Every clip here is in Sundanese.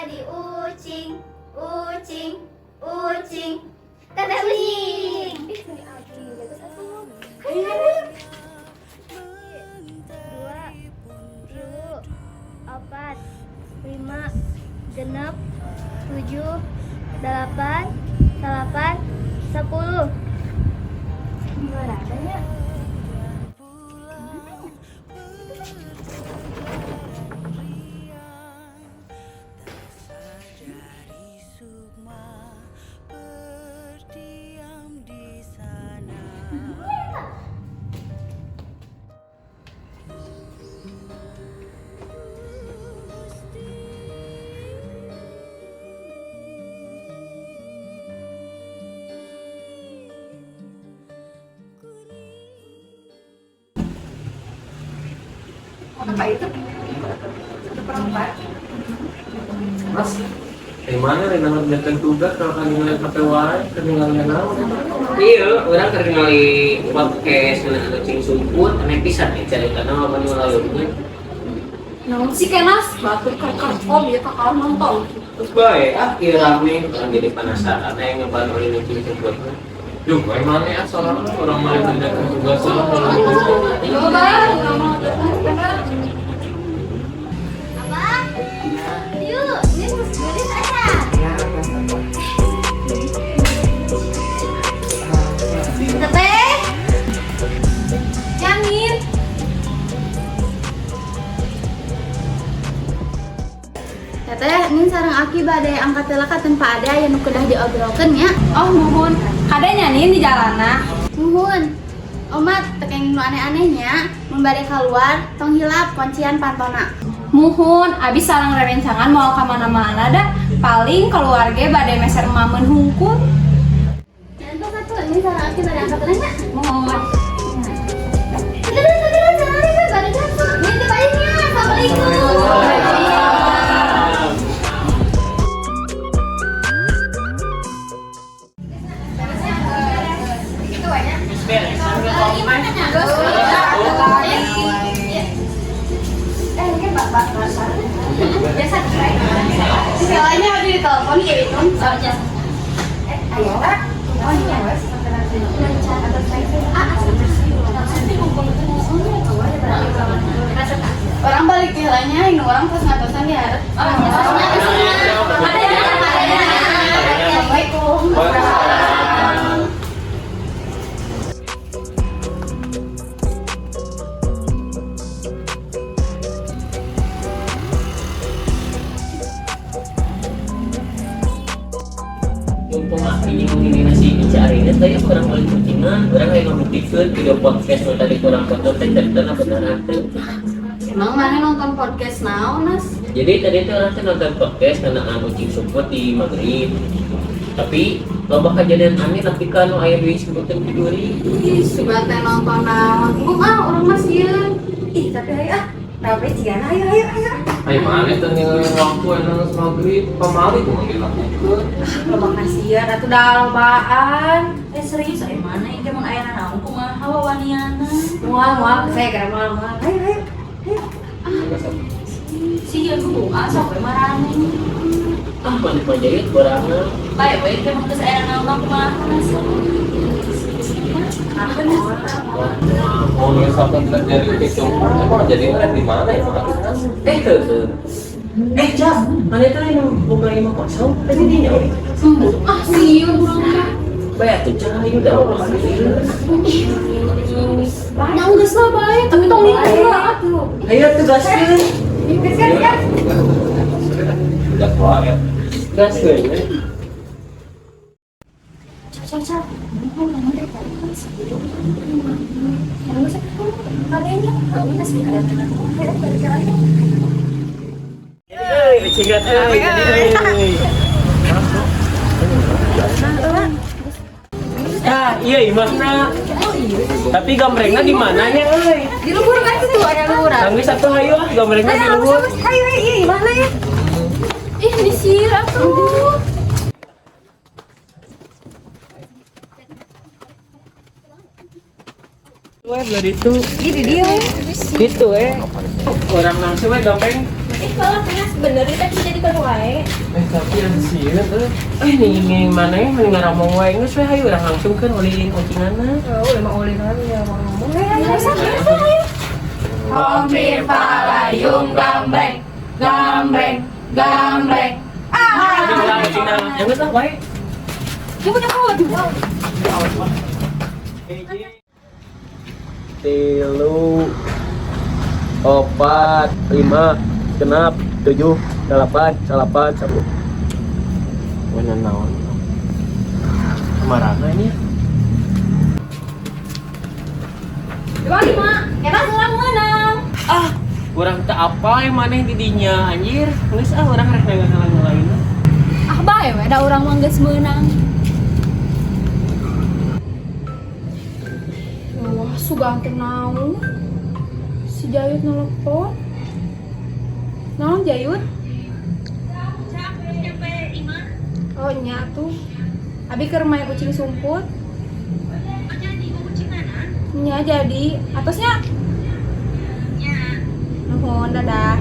Jadi ucing, ucing, ucing. Teteh ucing. Ayo, ayo. Dua, tilu, opat, lima, genep, tujuh, delapan, delapan, 10. Gimana adanya? Sukma berdiam di sana. Apa itu? 1/4. Mas, di mana Rena ngerjakan tugas kalau kan ngeliat HP wae, ketinggalan naon eta? Iya, urang keur ningali podcast ngeunaan ucing sumput, aneh pisan ya caritana loba nu laleumeun. Naon sih kenas? Batur keur om ya kakak nonton. Terus bae ah ieu rame, urang jadi penasaran aya nyoba ulin ucing sumput mah. Duh, wae mana ya soalnya orang mah ngerjakan tugas lah kalau gitu. Coba, urang mau bener. Abang, yuk, ini harus beres aja. Teteh, Yamin. Teteh, ini sareng Aki bade angkat heula ka tempat ada yang nu kedah diobrolkeun nya. Oh, muhun. Kade nya Nin di jalana. Muhun. Omat, teu kenging nu aneh-anehnya, mun bade keluar, tong hilap kuncian pantona. Muhun, abis sareng rerencangan mau ka mana-mana dah. Paling keluarga bade meser mamen hungkul. Jangan satu, ini sareng Aki bade angkat heula nya. Muhun. Segera, segera, jangan ribet, bade datang. Ini teh nya. Assalamualaikum. Geus beres, sambil Gimana nya? Eh, mungkin bapak biasa. Segalanya udah ditelepon kayak gitu. Soalnya. Eh, ayo lah. Oh, iya, wes. Urang balik ke nya, ini urang pas ngatosan ya. Oh, iya. Ada ya, ada ya. Assalamualaikum. Waalaikumsalam. Mumpung aki nyinggung ini nasi Ica Arina teh kurang paling kucingan, urang hayang ngabuktikeun video podcast nu tadi kurang tonton teh caritana beneran teh. Emang mana nonton podcast naon, Nas? Jadi tadi tuh urang teh nonton podcast ngeunaan ucing sumput di maghrib. Tapi loba kejadian aneh tapi kan nu aya disebutkeun di duri. Ih, sugan teh nonton naon. Embung ah, urang mah sieun. Ih, tapi ayo ah. Rame cigana, ayo ayo ayo. Ayo mana teh ninggalin waktu enak geus maghrib, pamali kumaha dilakukeun. Loba kasihan atuh dah lobaan. Eh, serius, ayo mana ini mun aya naon kumaha wawaniana? Moal moal, saya kira moal moal. Ayo ayo. Sieun ku ah sok we marane. Ah, mana pajayet barangan. Bae we teh mun geus aya naon mah kumaha Nas? Mau misalkan terjadi ucing sumput, emang jadi rek di mana ya? Eh, heueuh. Eh, Jaf, mana teh yang boga imah kosong? Tadi dia nyawa. Ah, sieun urang mah. Bae atuh cah ayo dah. Nya geus lah bae, tapi tong ninggal lah atuh. Ayo tuh gaskeun. Geus kan kan. Udah keluar ya. Gaskeun. Cap cap. Kan sebelum yang geus kadenya, masih ada Euy, cigat euy, jadi euy. Ah, iya imahna. Tapi gambrengna di mana nya euy? Di luhur kan itu ada luhuran. Tangis satu hayu ah gambrengna di luhur. Ayo ayo iya mana ya? Ih, disir atuh. Weh, dari itu. Ih, di dia. Gitu eh. Orang langsung we gambreng. Ih, kalau tengah sebenernya teh bisa jadi wae. Eh, tapi ada sieun euy. Eh, nih mana yang mending ngaramong wae geus we hayu urang langsungkeun ulin ucinganna. Oh, emang ulin lagi ya ngomong. Eh, ayo, ayo, ayo. Kompir palayung gambreng, gambreng, gambreng. Ah, ucingna. Ya geus lah wae. Jemput aku. Tilu, opat, lima, genap, tujuh, delapan, salapan, 10. Mana naon? Kamarana ini ya? 25. Emang urang menang. Ah, urang teu apa yang maneh di dinya anjir. Geus ah urang rek neangan nu lain. Ah bae we da urang mah geus meunang. Wah, sugan teh naon? Si Jayut nelpon. Naon Jayut? Oh nya tuh. Abi keur main ucing sumput. Nya jadi atasnya. Nuhun, dadah.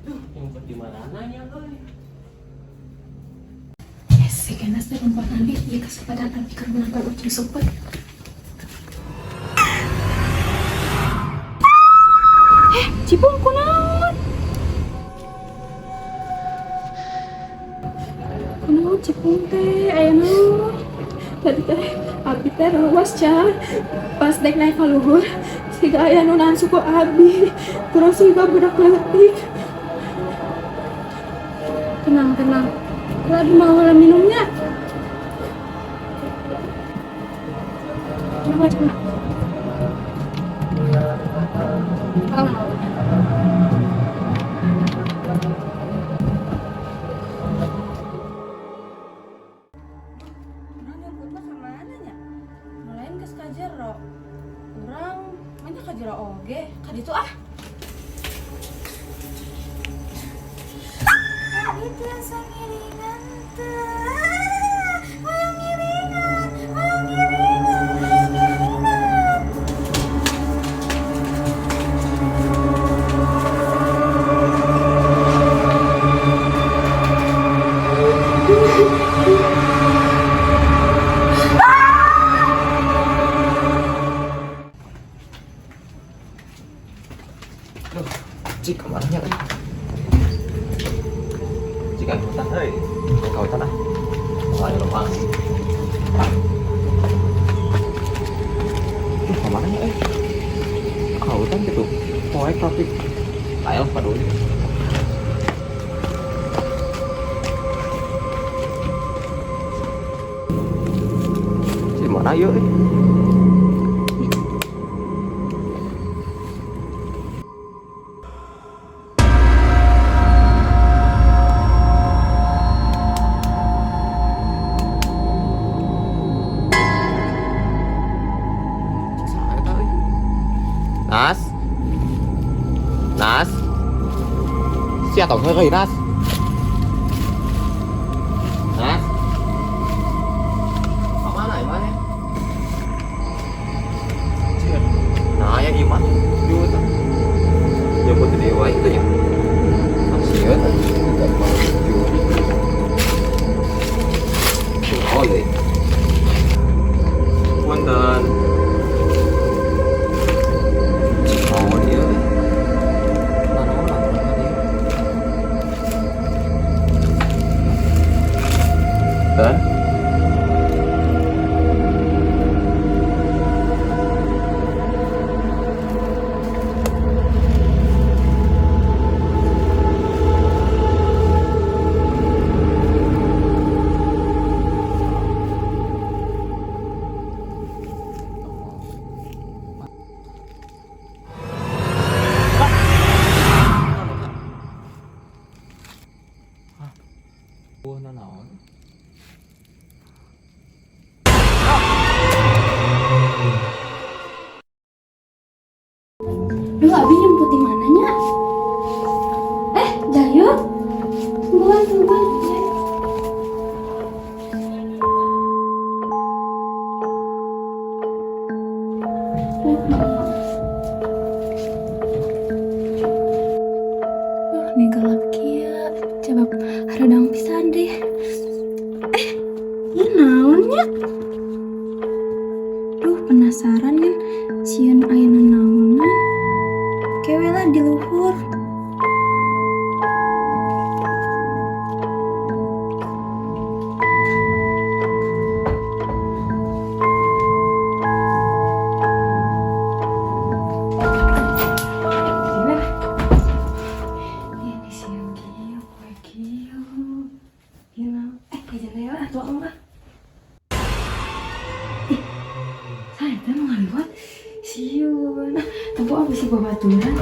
Ngumpet di mana nya euy? Yes, si Kenas teh lompat abi, ieu kesempatan abi keur menangkan ucing sumput. Eh, Cipung kunaon? Kunaon Cipung teh, aya naon? Tadi teh abi teh rawas ca. Pas dek naik ka luhur, siga aya nu nahan suku abi. Terus siga budak leutik. Tenang, tenang. Lagi mau minumnya. Coba, coba. Oh. Urang nyumput mah ka mana nya? Nu lain geus ka jero. Urang mah ka jero oge. Ka ditu ah. Itu ngiringan teh. Hayang ngiringan, hayang ngiringan, hayang ngiringan. Cik, kemana nya? Cik, ka hutan, euy. Ka hutan ah. Wah, lemah sih. Ih, kemana nya, euy? Ka hutan gitu. Poek tapi ayo paduli. Si mana yuk, euy? Cik, saha eta, euy? Nas. Nas. Sia tong heureuy, Nas. Nas. Ka mana mana? Nah, ya gimana? Di hutan. Jemput dewa itu ya. Ah, sieun euy. Tidak mau juri. Oh, iya. Punten. Oh, dia. Nah, nah, nah, dia. Dan Buah naon? Duh, abi nyumput di mananya? Eh, Jayut. Tungguan, tungguan. Nih gelap kieu, coba hareudang pisan deh. Eh, ieu naon nya? Duh, penasaran kan sieun aya naonan. Kewe lah di luhur. Ini siang kieu, poe kieu. Ieu naon? Eh, ka jendela atuh mah. Ih, saya teh mau ngaliwat sieun. Ah, tempo apa sih babaturan?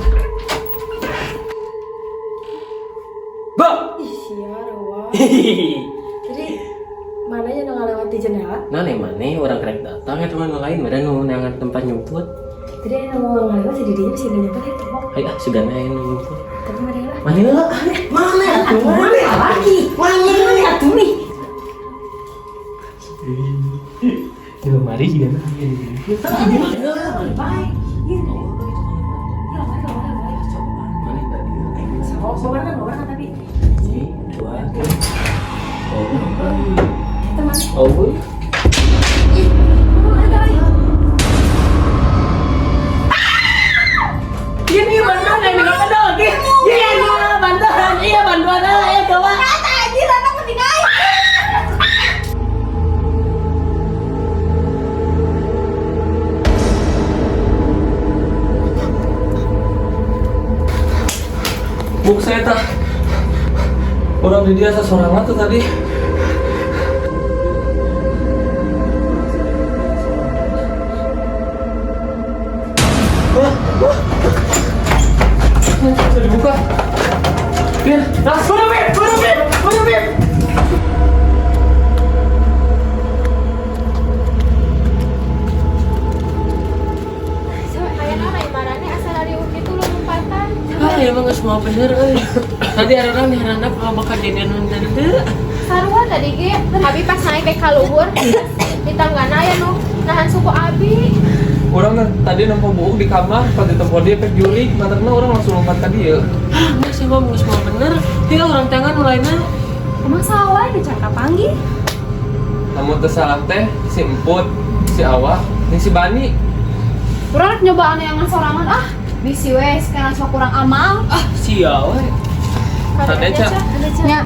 Ba. Ih, sia rawa. Jadi mananya nu ngalewat di jendela? Nah, nih mana orang kerek datang ya teman lain, mereka nu neangan tempat nyumput. Tadi aya nu mau ngalewat si didinya bisa nyumput itu kok. Ayo ah, sugana aya nu nyumput. Tapi mana lah? Mana lah? Mana? Atuh mana lagi? Mana atuh nih? Di lemari juga aya nu nyumput. Baik. Iya. Iya, lemari, lemari, lemari. Mana tadi? Oh, kan, kan tapi Ini dua, tiga. Oh, itu mana? oh, Ih, oh, ada lagi. Gini bantuan ini apa dong? Iya, bantuan, iya bantuan, ayo coba. Kata anjir anak ketinggalan. Buk saya tak. Orang di dia seseorang tuh tadi. Wah, wah. Bisa dibuka. Bir, nah, buru Bir, buru Bir, buru Bir. Aya naon ai marane asa riuh kitu lompatan. Ah, emang nggak semua bener, euy. Tadi ada orang di handap kalau bakal jadian tadi teu. Sarua tadi ge, abi pas naik ke kaluhur di tanggana aya nu nahan suku abi. Orang kan tadi nempo buuk di kamar, pas ditempo dia pek jurik, manterna orang langsung lompat ka dieu. Ah, nggak sih, nggak semua bener. Dia orang tangan mulainya. Emang salah wae dican kapanggih. Namun teu salah teh si Emput, si Awah, jeung si Bani. Urang rek nyobaan yang sorangan ah. Bisi we sekarang sok kurang amal. Ah, sia we. Kade, Ca. Nya.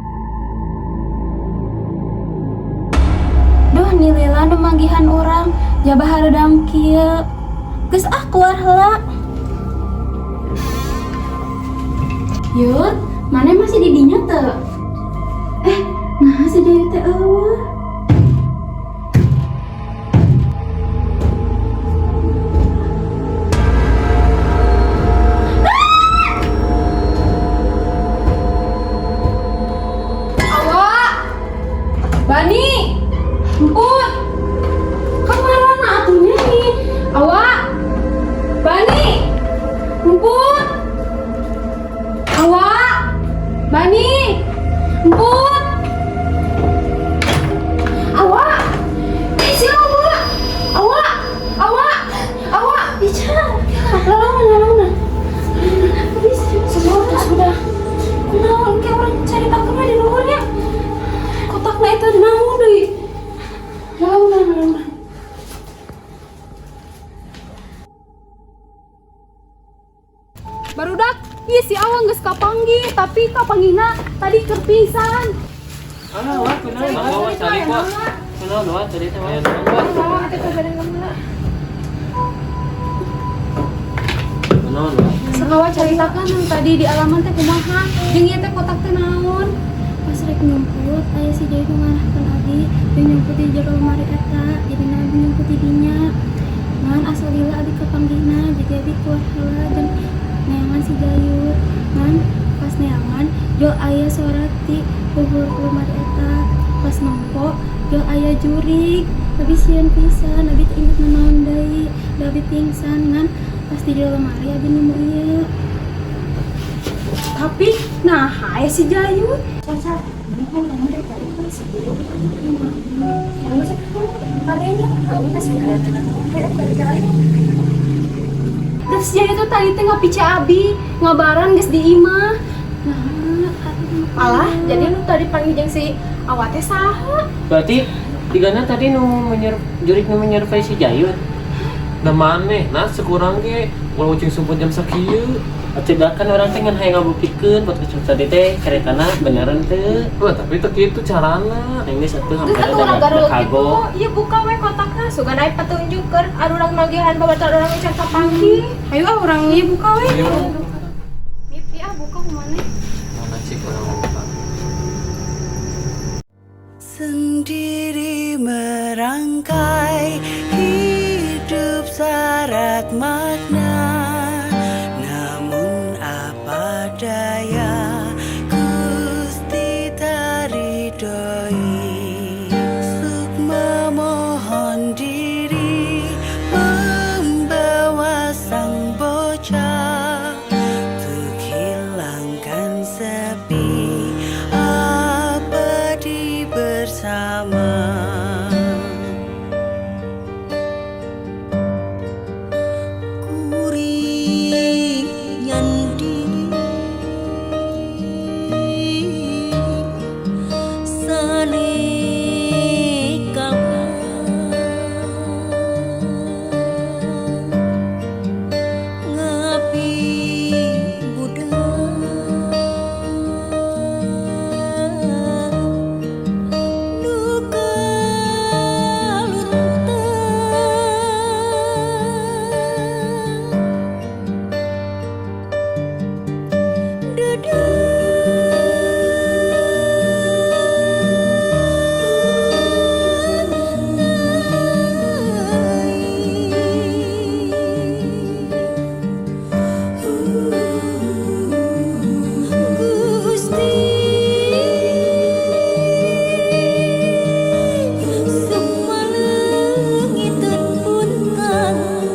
Duh, nilila nu manggihan urang, jaba hareudang kieu. Geus ah keluar heula. Yut, mana masih di dinya teu? Eh, nah si Jayut teh eueuh. Awa! Bani! Emput! Kemana atunya nih? Awa! Bani! Emput! Awa! Bani! Emput! Awa! Eh, si Awa! Awa! Awa! Awa! Ica! Lalawan, lalawan. Sudah, sudah. Kunaon kayak orang cari takutnya di luhurnya. Kotakna itu naon deui. Lalawan, lalawan. Barudak, iya si Awa geus kapanggih, tapi kapanggihna tadi keur pingsan. Ah, wah, kunaon, Wah, wah, cari, Wak. Kunaon, wah, tadi teh, wah. Aya naon, Wak? Awa, teh badan kamu lah. Kunaon, Wak? Sakawa caritakan yang tadi di alaman teh kumaha, jeung ieu teh kotak teh naon. Pas rek nyumput aya si Jayut ngarahkeun abi jeung nyumput di jero lemari eta, jadi abi nyumput di dinya. Ngan asa lila abi kapanggihna, jadi abi keluar heula jeung neangan si Jayut. Ngan pas neangan jol aya suara ti luhur lemari eta. Pas nempo jol aya jurig, abi sieun pisan, abi teu inget nanaon deui, da abi pingsan. Ngan pas di jero lemari abi nemu ieu. Tapi nah aya si Jayut. Caca, ini kan kamu dari tadi kan sebelum kamu sih kadenya kamu masih ada. Si Jaya tuh tadi teh ngapica abi, ngabaran geus di imah. Nah, aduh. Alah, jadi nu tadi panggil jeung si Awa teh saha? Berarti tigana tadi nu menyer jurik nu menyerpai si Jayut. Nah maneh, nah sekurang ge ulah ucing sumput jam sakieu. Atuh da kan urang teh ngan hayang ngabuktikeun podcast nu tadi teh caritana beneran teu. Wah, tapi teu kitu carana. Nah, geus atuh Geus hampir atuh urang ada garul kitu. kagok. Ieu buka we kotakna, sugan aya petunjuk keur arurang manggihan babaturan urang can kapanggih. Ayo ah urang ieu buka we. Ayo. Mimpi ah buka kumaha? Mana cik urang buka. Sendiri merangkai hidup syarat makna. Namun apa daya, Gusti taridoi. Sukma mohon diri membawa sang bocah untuk hilangkan sepi abadi bersama. Kuring nyandi salikang ngapi budak nu kalunta. Gusti Sumaleungiteun pun kangen.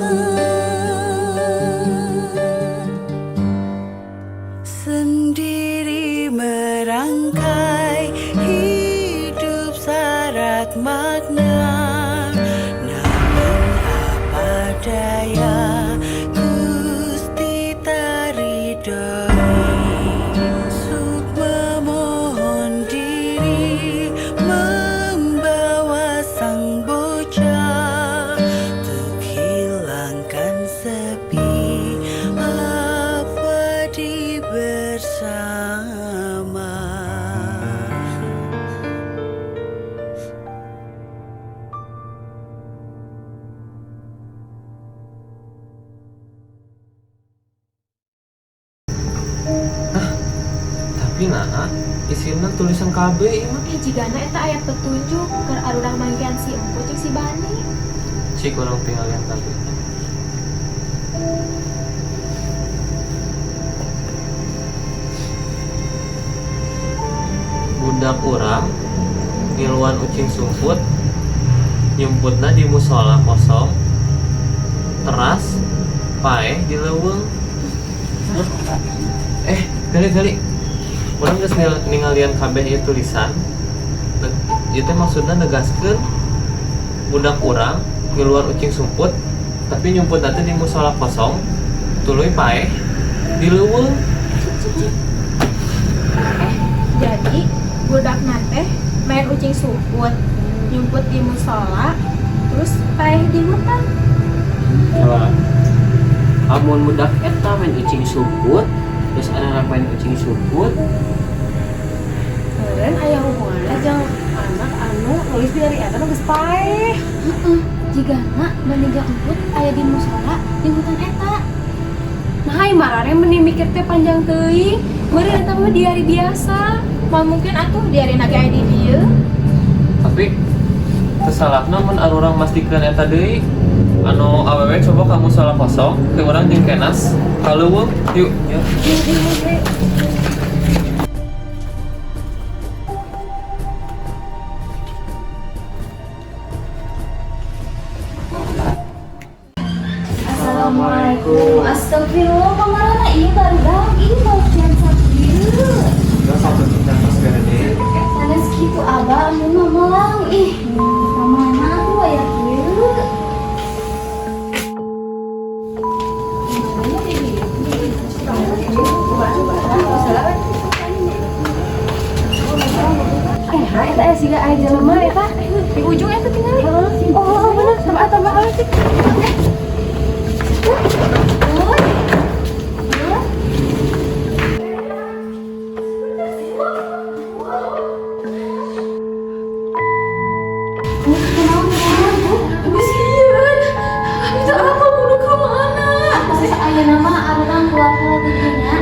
Sendiri merangkai hidup syarat makna. Namun apa daya, Gusti taridoi. Sukma mohon diri membawa sang bocah untuk hilangkan sepi abadi bersama. Tapi nah, isina tulisan KB ieu mah. Eh, jigana eta aya petunjuk keur arurang manggihan si Emput jeung si Bani. Cik urang tinggalian KB. Budak urang ngiluan ucing sumput nyumputna di musola kosong teras paeh di leuweung. Eh, gali gali, urang geus ningalian kabeh ieu tulisan. Ieu teh maksudna negaskeun budak urang ngiluan ucing sumput tapi nyumput teh di musola kosong tuluy paeh di leuweung. Eh, jadi budak teh main ucing sumput, nyumput di musola, terus paeh di hutan. Salah. Amun budak eta main ucing sumput, terus anak main ucing sumput, Meureun aya hubunganna jeung anak anu nulis di hari eta nu geus paeh. Heeh, jigana Bani jeung Emput aya di musola di hutan eta. Nah, ai marane meni mikir teh panjang teuing. Meureun eta mah diari biasa. Moal mungkin atuh diarina ge aya di dieu. Tapi tersalahna mun arurang mastikeun eta deui anu awewe coba ka musola kosong ke urang jeung Kenas ka leuweung yuk yuk. Assalamualaikum. Astagfirullah, kamarana ieu barudak ieu bau kian sakieu. Sanes kitu abah anu mah melang ih. Kamana tuh aya kieu? Eta aya siga aya jelema eta. Di ujung eta tingali. Oh, bener, tambah tambah leutik. Abi sieun. Abi teh apa kudu ka mana? Terus ayeuna mah arurang keluar heula ti dieu nya.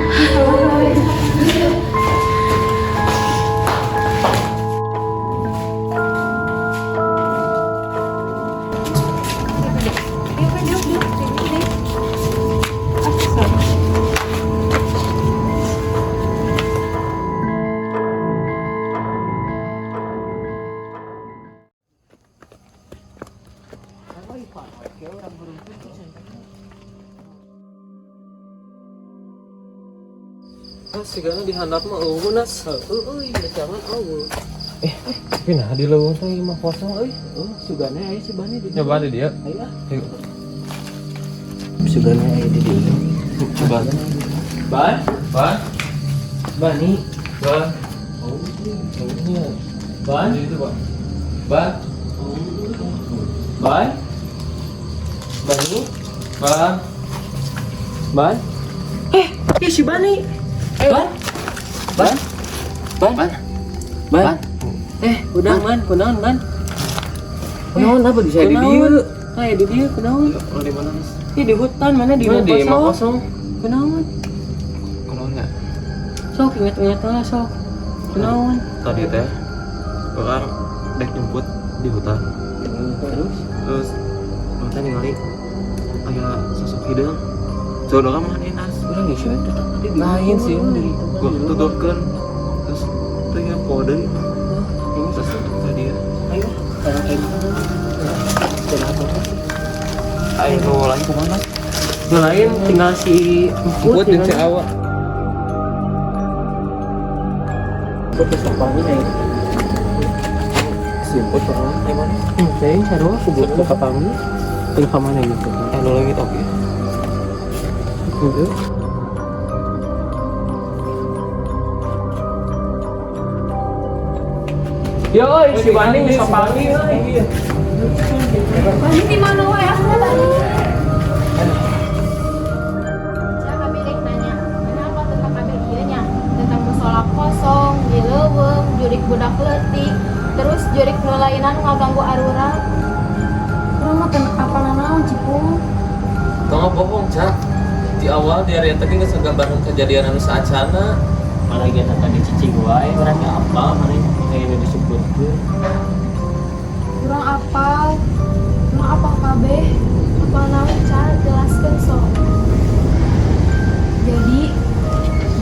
Ah, sigana di handap mah eueuh Nas. Heueuh euy, jangan eueuh. Tapi nah di leuweung teh imah kosong euy. Oh, sugana aya si Bani di Nyoba di dieu. Ayo ah. Ayo. Sugana aya di dieu. Coba. Ban, Ban, Bani. ban. Oh, Iya. Ban. Di itu, Pak. Ban, Ban. Bani. ban. Ban. Eh, ya si Bani. Ban. Ban. Ban. Ban. Eh, udah man, kunaon ban? Kunaon apa bisa di Kunaon? dieu? Aya di dieu kunaon? Oh, di mana, Mas? Ih, di hutan mana di Mana di imah kosong. kosong? Kunaon? Kunaon ya? Sok ingat-ingat lah sok. Kunaon? Tadi teh urang dek jemput di hutan. Terus Terus urang teh ningali aya sosok hideung. Coba urang mah Nas. urang geus teh tadi di Lain sih, dari gua tutupkeun. Terus teh ya kode. Terus tadi ya. Ayo, sekarang kayak gitu. Kenapa? Ayo nu lain kemana? Nu lain tinggal si Emput Emput jeung si Awa. Emput geus kapanggih aing. Si Emput kemana? Ai mana? Teuing sarua kubu teu kapanggih. Teu ka mana gitu. Nu leungit oge. Heueuh. Yo, oi, si Bani geus kapanggih euy. Bani di mana wae asuh Bani? Cak, abi rek nanya, kenapa tentang kabeh ieu nya? Tentang musola kosong, di leuweung, jurik budak leutik, terus jurik nu lainan ngaganggu arurang. Urang mah teu apal nanaon Cipung. Tong bohong, Cak. Di awal di area teh geus ngagambarkeun kejadian anu saacana. Mana ge tadi cicing wae, urang ge apal mana kayak nu disebutkeun. Urang apal. Urang apal kabeh. Apal naon, Ca? Jelaskeun sok. Jadi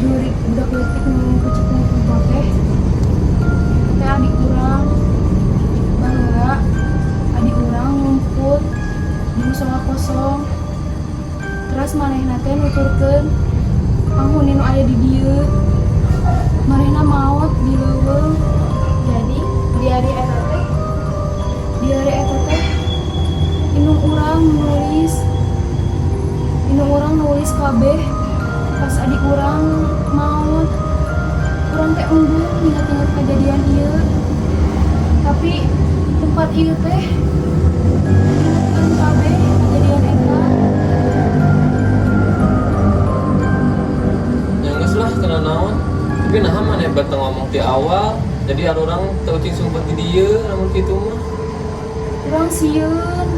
jurik budak leutik nu kucing kumpul teh teh adik urang. Baheula adik urang ngumpul di musola kosong. Terus manehna teh nuturkeun panghuni nu aya di dieu. Manehna maot di leuweung. Jadi, di hari eta teh Di hari eta teh indung urang nulis, indung urang nulis kabeh pas adik urang maot. Urang teh embung inget-inget kejadian ieu, tapi tempat ieu teh ingetkeun kabeh kejadian eta. Ya geus lah teu naon. Tapi naha maneh teu ngomong ti awal. Jadi arurang teu ucing sumput di dieu lamun kitu mah. Urang sieun,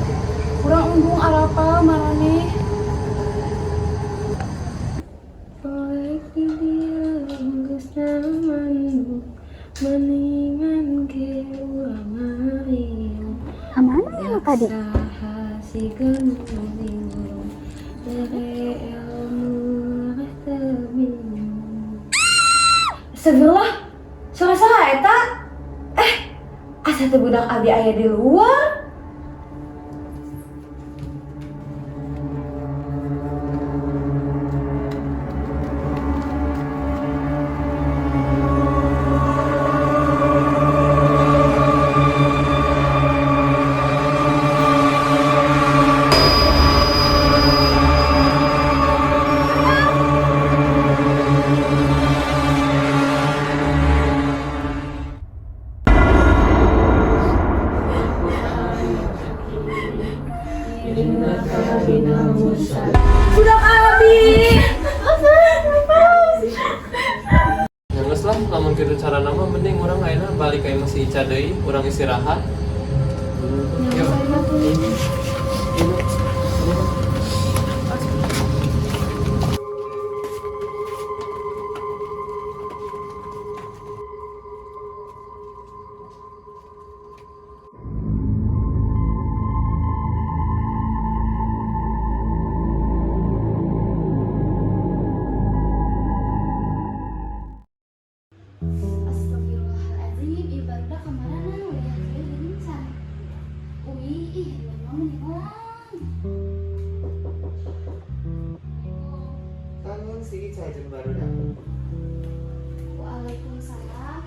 urang embung arapal maraneh. Poek di dieu geus namandung, mendingan ge urang ngariung. Kamana ya tadi? Saha siga nu linglung, bere ilmu reh teu bingung. Astagfirullah, suara saha eta? Eh, asa teu budak abi aya di luar? kitu carana mah mending urang ayeuna balik ka imah si Ica deui, urang istirahat. Yuk. Astagfirullahaladzim, ieu barudak kamarana wayah kieu geuning can. Uih, ih, ieu mah meni melang. Bangun si Ica jeung barudak. Waalaikumsalam.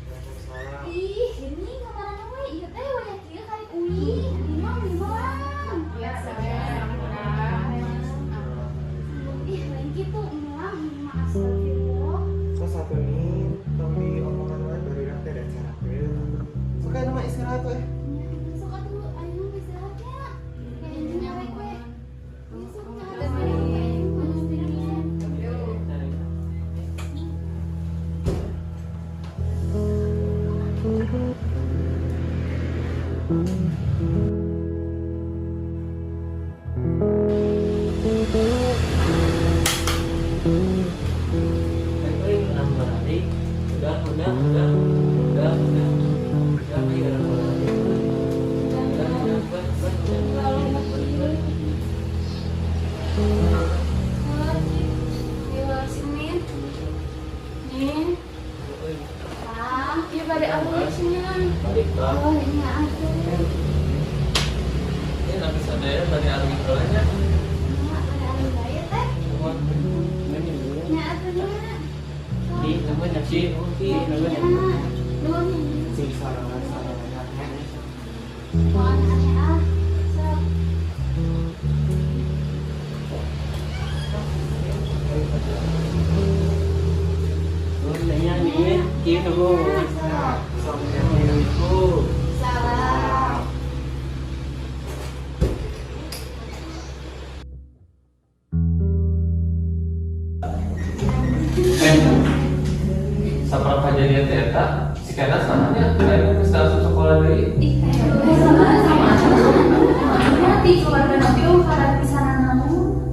Waalaikumsalam. Ih, geuning kamarana we ieu teh wayah kieu karek uih, ieu mah meni melang. Ih, lain kitu melang ieu mah astagfirullah. Kok satu nih, tong di omongan wae barudak teh da carapeun. Sok aya mah istirahat we. Nya, sok atuh ayeuna mah istirahat nya. Kayak nyarek we. Nya sok nyarek. Euy, urang balik. Udah, udah, udah. Udah, udah. Udah, ayo urang balik. Udah, udah, udah, udah, udah. Balik, balik. Euy, Iya bade alusnya. balik, Bang. Oh, nya atuh. Ini nabi sadaya bade alungin heula nya. Nya ada anu bae teh. Nuhun. Nya atuh nya. Ki, nuhun ya, Ki. Nuhun, Ki. Nuhun ya. Nuhun. Sing sarangan-sarangan nya. Moal aneh ah. Sok. Nuhun nya, Min. Ki, nuhun. Sok. Sok nya. Assalamualaikum. Salam. Eh, saprak kejadian teh eta, si Kenas namanya ayeuna geus asup sekolah deui. Ih, sama sama. Nanti keluarga nanti oh karena pisanan namun.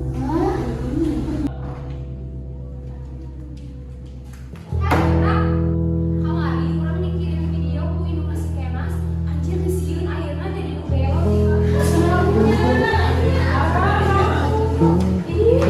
Kamari urang dikirim video ku indungna si Kenas, anjir gesieun akhirna jadi nu belok gitu. Ih.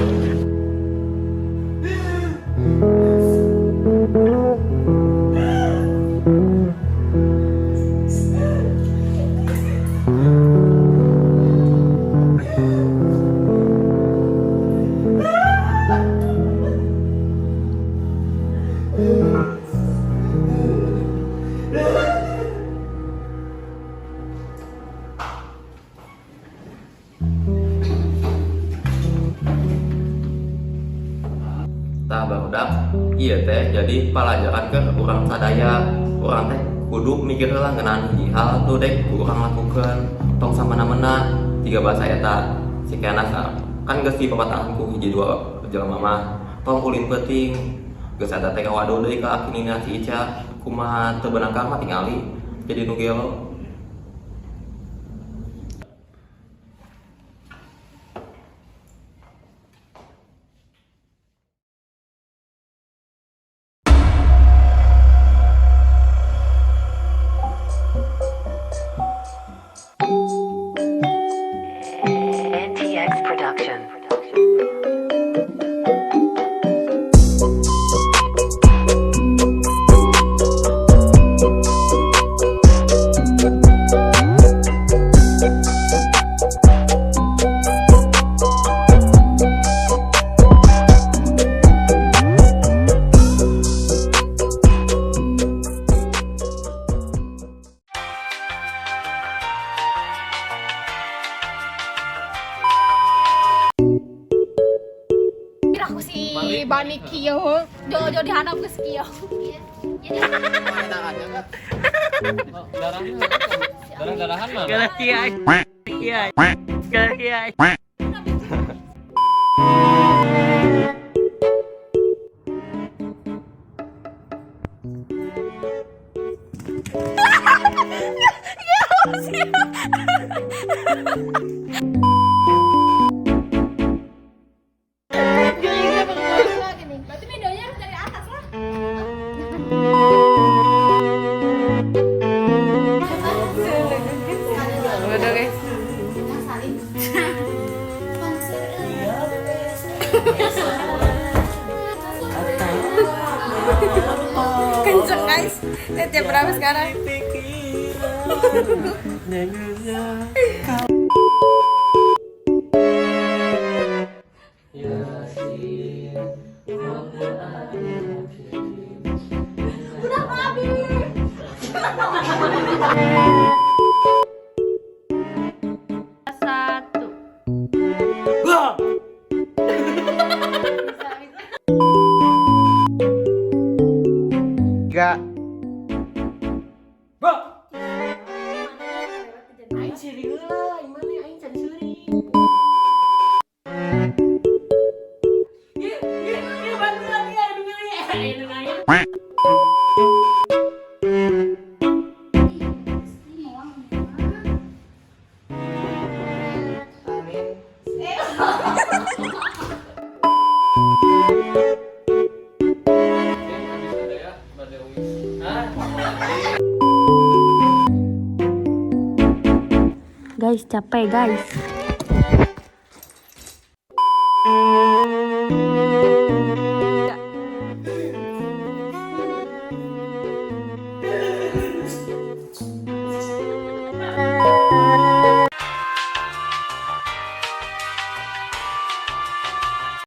Tah barudak ieu teh jadi palajaran ke urang sadaya. Urang teh kudu mikir heula ngeunaan hiji hal nu dek ku urang lakukeun tong samena-mena jiga bahasa eta si Kenas kan geus dipapatahan ku hiji dua jelema mah tong ulin peuting geus eta teh kawadu deui ka akinina si Ica kumaha teu beunang karma tingali jadi nu gelo. NTX Production. Aku si Bani kieu, jo-jo dihandap geus kieu. Darahnya darah-darahan mana? Kalah kiai. Kiai. Kalah kiai. Kenceng guys. Lihat jam berapa sekarang? Udah habis. Satu. Tiga. Aing seuri heula, aing mana aing can seuri. Ye, ye, ye bantuan ya, aduh ngeuy. Aing nu ngaya. Guys, capek guys.